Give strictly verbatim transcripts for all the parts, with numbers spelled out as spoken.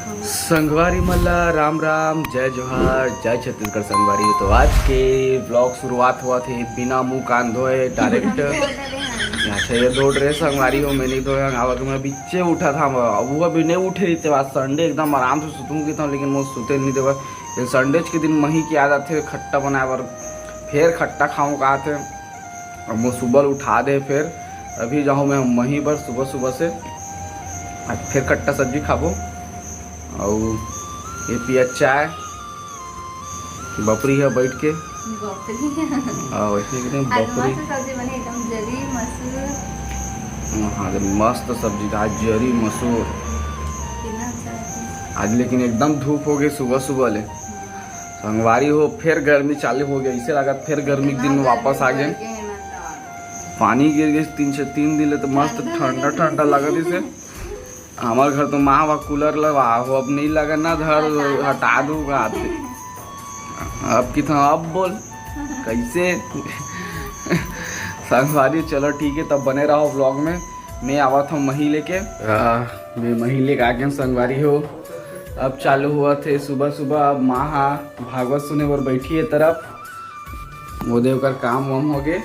संगवारी मन ला राम राम, जय जोहार, जय छत्तीसगढ़ संगवारी। तो आज के ब्लॉग शुरुआत हुआ थे बिना मुंह कान धोए डायरेक्ट। अच्छा, ये दो ड्रेस संगवारी हो, मैं नहीं धोए हंव, आवक मैं बिच्चे उठा था, अब वो भी नहीं उठे रहिते। आज संडे एकदम आराम से सुतूंगी था, लेकिन मैं सुते नहीं देवा। ये संडे के दिन मही के याद आथे खट्टा बनाए बर, फेर खट्टा खाऊं कहा थे। अब वो सुबह उठा दे, फिर अभी जाऊँ मैं मही बर सुबह सुबह से, आज फिर खट्टा सब्जी खाबो। और ये पिया चाय, बपरी है बैठ के। बपरी। हाँ, वैसे एकदम आज बपरी। मस्त सब्जी बने, एकदम जरी मसूर। हाँ, एकदम मस्त सब्जी था आज, जरी मसूर। कितना अच्छा है। आज लेकिन एकदम धूप हो गई सुबह सुबह ले। संगवारी हो, फिर गर्मी चालू हो गई, ऐसे लगा फिर गर्मी के दिन वापस आ गए। पानी गिर गए तीन से तीन दिन ले, तो मस्त ठंडा ठंडा लगा दिसे। हमारे घर तो माँ वा कूलर लगा हो, अब नहीं लगा ना, धर हटा दूंगा। अब कितना, अब बोल कैसे? संगवारी, चलो ठीक है, तब बने रहो ब्लॉग में। मैं आवत हूँ मही लेके। आ, मैं मही लेके आ गया संगवारी हो। अब चालू हुआ थे सुबह सुबह। अब माँ हा भागवत सुने बर बैठी है तरफ, वो दे ओकर काम वाम हो गए।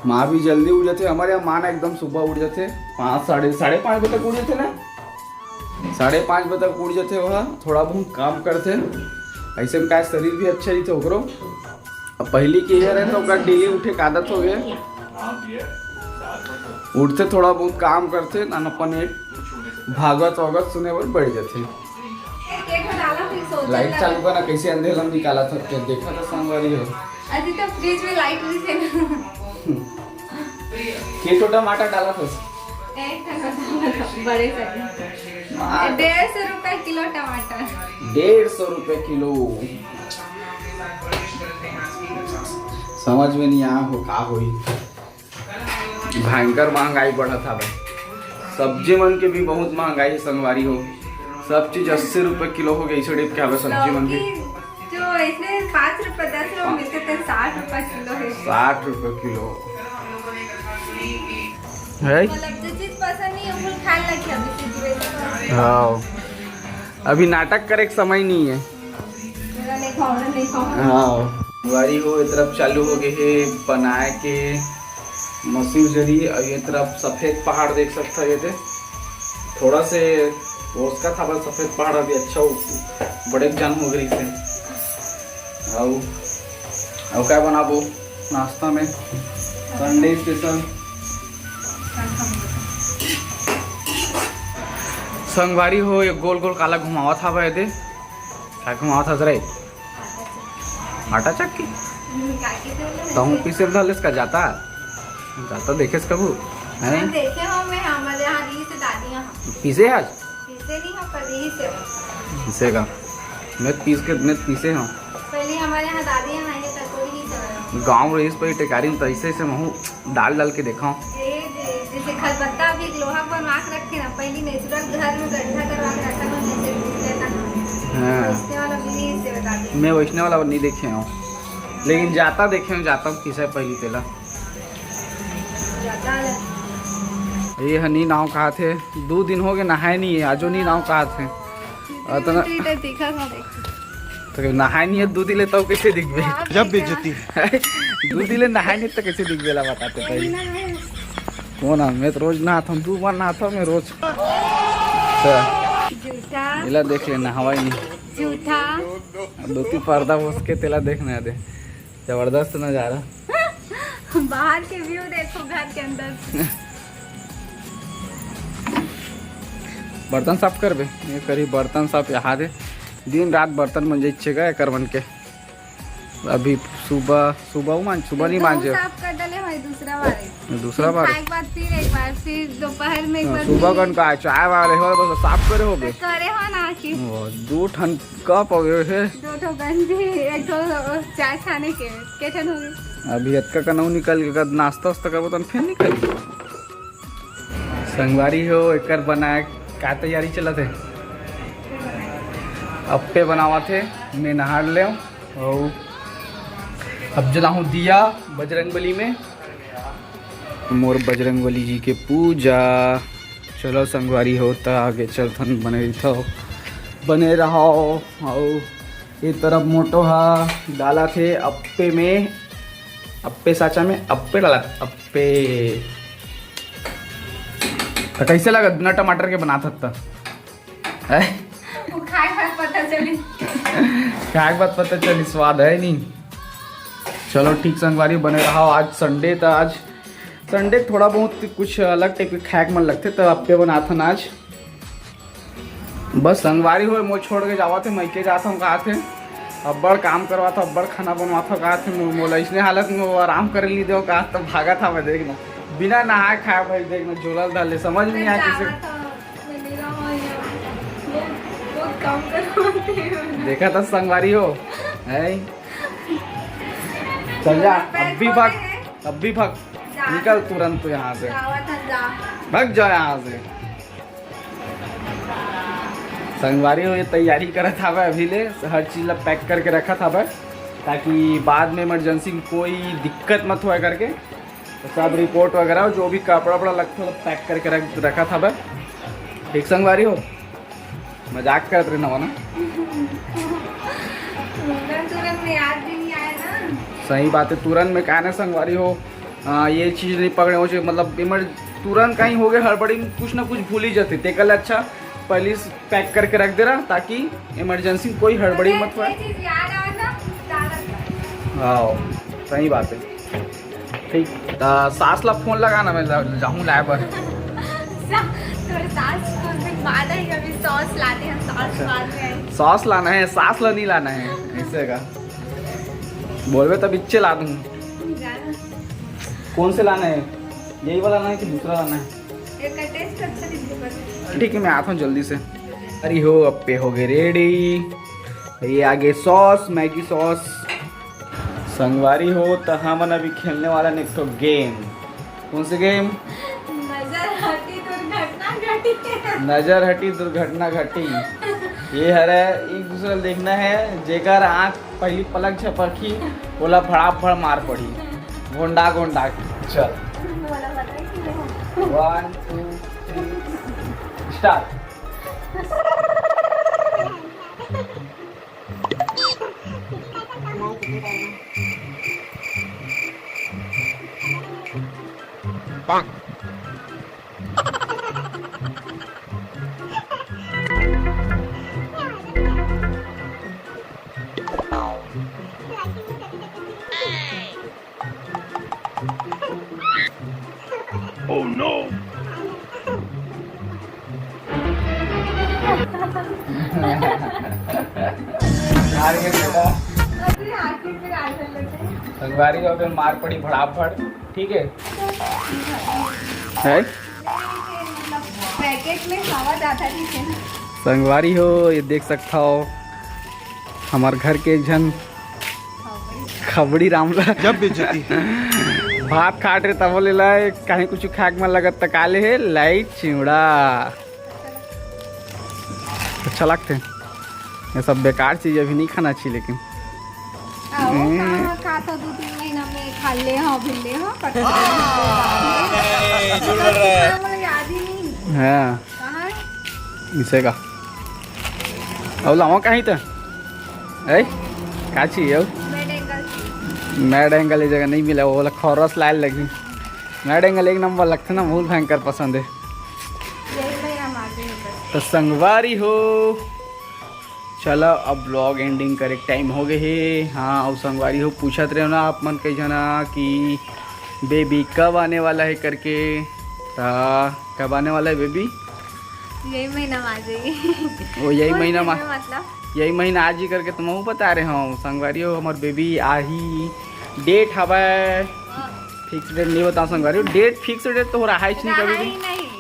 माँ भी जल्दी उठ जाते, हमारे यहाँ माँ ना एकदम सुबह उठ जाते, पाँच, साढ़े साढ़े पाँच बजे तक उठ जाते ना, साढ़े पाँच बजे तक उठ जाते। वह थोड़ा बहुत काम करते, ऐसे में का शरीर भी अच्छा रही थे ओकरो। अब पहली के ये रहे तो ओकर डेली उठे के आदत हो गए, उठते थोड़ा बहुत काम करते ना, अपन एक भागवत वागवत सुने बर बैठ जाते। लाइट चालू का ना, कैसे अंधेला निकाला था, क्या देखा था संगवारी हो? अभी तो फ्रिज में लाइट भी थे ना। के ठो टमाटर डाला था? एक टमाटर बड़े साइज। मार। डेढ़ सौ रुपए किलो टमाटर। डेढ़ सौ रुपए किलो। समझ में नहीं आ हो का होई। भयंकर महंगाई बढ़त हवे। सब्जी मन के भी बहुत महंगाई है संगवारी हो। सब चीज अस्सी रुपए किलो हो गई, इसे टाइप के हवे सब्जी मन के। लौकी जो ऐसे पाँच रुपए, दस रुपए मिलते थे, साठ रुपए किलो है। साठ रुपए किलो है। मतलब जो चीज पसंद नहीं है, वो खाने लग गया, अभी से जुए तो। हाँ, अभी नाटक करे के समय नहीं है। मेरा नहीं खाओ, मेरा नहीं खाओ। हाँ, संगवारी हो, ये तरफ चालू हो गए है बनाए के मसूर जरी, और ये तरफ सफेद पहाड़ देख सकता है, ये दे थोड़ा से उसका था, बस सफेद पहाड़ अभी अच्छा हो, बड़े जान हो गई से। आओ, आओ क्या बनाबो नाश्ता में, संडे स्पेशल। संगवारी हो, ये गोल गोल काला घुमावत हवे दे, का घुमावत हस रे? आटा चक्की। तहूँ पीसे धर लेस का जाता? जाता देखेस कभू? हैं? देखे हो, मैं हमारे यहाँ रही से दादी यहाँ। पीसे आज? पीसे नहीं हो, पर रही से। पीसे का? मैं पीस के, मैं पीसे हूँ। पहले हमारे यहाँ दादी यहाँ आई है, तब तो रही से। गाँव रहीस पर टेकारी में तो ऐसे ऐसे महू डाल डाल के देखा हूँ। ये जे-, जैसे खलबत्ता अभी एक लोहा बनवा के रखे ना, पहली नेचुरल घर में गड्ढा करवा के रखा था, जैसे पीस लेता ना। हाँ। वैसने वाला भी नहीं, इससे बता दें। मैं वैसने वाला नहीं देखे हूँ, लेकिन जाता देखे हूँ, जाता हूँ किसे पहली तेला। जाता है। ये हनी नाव कहा थे, दो दिन हो गए नहाए नहीं है, आजो नहीं नाव कहा थे। अतना तो दिखा था, देख। तो नहाए नहीं है दो दिन ले, तब कैसे दिखबे? जब बेइज्जती। दो दिन ले नहाए नहीं तो कैसे दिखबे ला बताते पहले। कौन है? मैं तो रोज नहाता हूँ, दो बार नहाता हूँ मैं रोज। अच्छा। जूठा। इला देख ले, नहावा ही नहीं। जूठा। दो तीन पर्दा उसके तेला देखने दे। जबरदस्त नजारा। बाहर के व्यू देखो घर के अंदर। बर्तन साफ करबे? ये करी बर्तन साफ, यहाँ दे। दिन रात बर्तन मंजे छेगा एकर मन के। अभी सुबह, सुबह वो मान, सुबह नहीं तो मांजे। साफ कर डाले भाई, दूसरा बार है। दूसरा बार? खाए के बाद फिर एक बार, फिर दोपहर में एक हाँ, बार सुबह फिर। कौन का चाय वाले हो, बस साफ करे होगे। तो करे हो ना कि वो दो ठन कप हो गए है। दो ठो गंजी, एक ठो चाय छाने के, के ठन हो गए? अभी अतका कनऊ निकल के कद नाश्ता वास्ता करबो तन फिर निकल। संगवारी हो, एकर बनाए का तैयारी चलत है? अप्पे बनावत है, मैं नहार ले। और अब जलाहूँ दिया बजरंगबली में, मोर बजरंगबली जी के पूजा। चलो संगवारी हो, त आगे चलथन, बने रहिथो। बने रहो। अउ ये तरफ मोटो हा डालथे अप्पे में, अप्पे साचा में अप्पे डालथे, अप्पे। तो कैसे लगा बिना टमाटर के बनाथस त? हैं? वो खाए के बाद पता चली। खाए के बाद पता चली, स्वाद है नहीं। चलो ठीक संगवारी, बने रहो। आज संडे था, आज संडे थोड़ा बहुत कुछ अलग टाइप के खाए के मन लगथे, तो अप्पे बनाथन आज। बस संगवारी हो, मोर छोड़ के जावथे, मइके जात हूँ कहाथे, अब्बड़ काम करवाथे, अब्बड़ खाना बनवाथे कहाथे, मो-, मोला इसने हालत में वो आराम करे नहीं देव कहाथे, तो भागत हवे, देख ना, बिना नहाए खाए भाई, देख ना, झोला धर ले, समझ में नहीं आया कैसे। देखा था संगवारी हो, है। चल जा, अब भी भाग, अब भी भाग, निकल तुरंत तू यहाँ से, भाग जा यहाँ से। संगवारी हो, ये तैयारी करत हवे अभी ले, हर चीज ला पैक करके रखत हवे, ताकि बाद में इमरजेंसी में कोई दिक्कत मत होए करके। तो सब रिपोर्ट वगैरह, जो भी कपड़ा वपड़ा लगथे, सब पैक करके रख, रखत हवे। ठीक संगवारी हो, मजाक करत रहे ना। तुरंत, तुरंत में याद भी नहीं आया ना। सही बात है, तुरंत में कहने संगवारी हो, आ, ये चीज नहीं पकड़े हो, मतलब इमर-, तुरंत कहीं हो गए हड़बड़ी में कुछ ना कुछ भूल ही जाते, तेकर ले अच्छा पहले से पैक करके रख दे रहा, ताकि इमरजेंसी में कोई हड़बड़ी मत होए। हाँ, सही बात है। ठीक, त सास ला फोन लगाना, मैं ला-, जाहूँ लाए बर। सा-, तोर सास कुछ दिन बाद आई, अभी सॉस लाने हैं, सॉस बाद में आई। सॉस लाना है, सास ला नहीं लाना है, ऐसे का। बोलबे तब इच्चे ला दूँ। जाना। कौन से लाना है, यही वाला लाना है कि दूसरा लाना है? एकर टेस्ट अच्छा दिखथे बस। ठीक है, मैं आता हूँ जल्दी से। अरे हो, अप्पे हो गए रेडी। ये आगे सॉस, मैगी सॉस। संगवारी हो, तो हमन अभी खेलने वाला एक ठो गेम। कौन से गेम? नजर हटी दुर्घटना घटी। नजर हटी दुर्घटना घटी। ये हरे एक दूसरे ला देखना है, जेकर आँख पहली पलक झपकही, ओला भड़ाभड़ मार पड़ी। गोंडा गोंडा। चल। मोला पता है कि ये है। One, two, three, start। Oh no! हार गए बेटा। अरे, आखिर में हार कर लेते हैं। संगवारी हो, फिर मार पड़ी भड़ाभड़, ठीक है? है? पैकेट में हवा जाता, ठीक है ना? संगवारी हो, ये देख सकता हो, हमार घर के एक झन खबड़ी राम ला जब बेइज्जती। भात खात रहे तब ले ला, कहीं कुछ खाए के मन लगत त का ले हे, लाई चिवड़ा। अच्छा लगथे। ये सब बेकार चीज अभी नहीं खाना चाहिए, लेकिन आओ, हम्म। कहाँ खाता दो तीन महीना में खा ले हो, भी ले हो, पता नहीं। मुझे याद ही नहीं। हाँ। कहाँ है? इसे का। अब लावा कहीं तो। ए? का चाहिए अब? Mad angle. मैड एंगल ये जगह नहीं मिला, वो वाला खौरस लाए लगी। मैड एंगल एक नंबर लगथे ना, बहुत भयंकर पसंद है। यही भाई हम आगे हैं बस। तो संगवारी हो, चला अब ब्लॉग एंडिंग करे टाइम हो गए हे। हाँ, और संगवारी हो, पूछत रहे हो ना आप मन कई जना कि बेबी कब आने वाला है करके, ता कब आने वाला है बेबी? यही महीना में आ जाएगी। वो यही महीना में, मतलब? यही महीना आज ही करके तुम बता रहे हो संगवारी हो, हमार बेबी आही। डेट हवय, फिक्स डेट नहीं बताओ संगवारी हो, डेट फिक्स डेट तो हो रहा है नहीं कभी भी।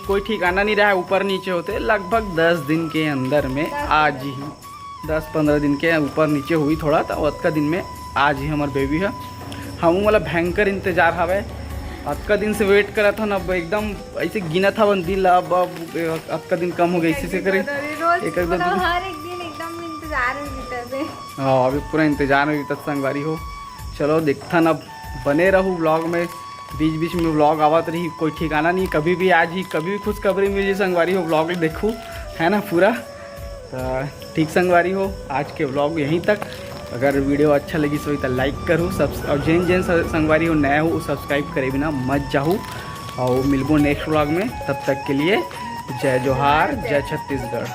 कोई ठिकाना नहीं रहा है, ऊपर नीचे होते, लगभग दस दिन के अंदर में आज ही, दस पंद्रह दिन के ऊपर नीचे हुई थोड़ा, तो अतका दिन में आज ही हमार बेबी है। हम वाला भयंकर इंतजार हवे, अतका दिन से वेट करत हन, अब एकदम ऐसे गिनत हवन दिन ला, अब, अब अतका दिन कम हो गया, इसी से करे एक एक दो दिन। हर एक दिन एकदम इंतजार में बीतत हे। हाँ, अभी पूरा इंतजार में बीतत संगवारी हो। चलो देखथन, अब बने रहू ब्लॉग में, बीच बीच में ब्लॉग आवत रही, कोई ठिकाना नहीं, कभी भी आज ही कभी भी खुशखबरी मिल जाए संगवारी हो, ब्लॉग देखू, है ना पूरा। अ, ठीक संगवारी हो, आज के vlog यहीं तक। अगर video अच्छा लगिस होही त like करू, subs-, और जेन जेन स-, संगवारी हो नया हो, subscribe करे बिना मत जाहू। और मिलबो next vlog में, तब तक के लिए जय जोहार, जय छत्तीसगढ़।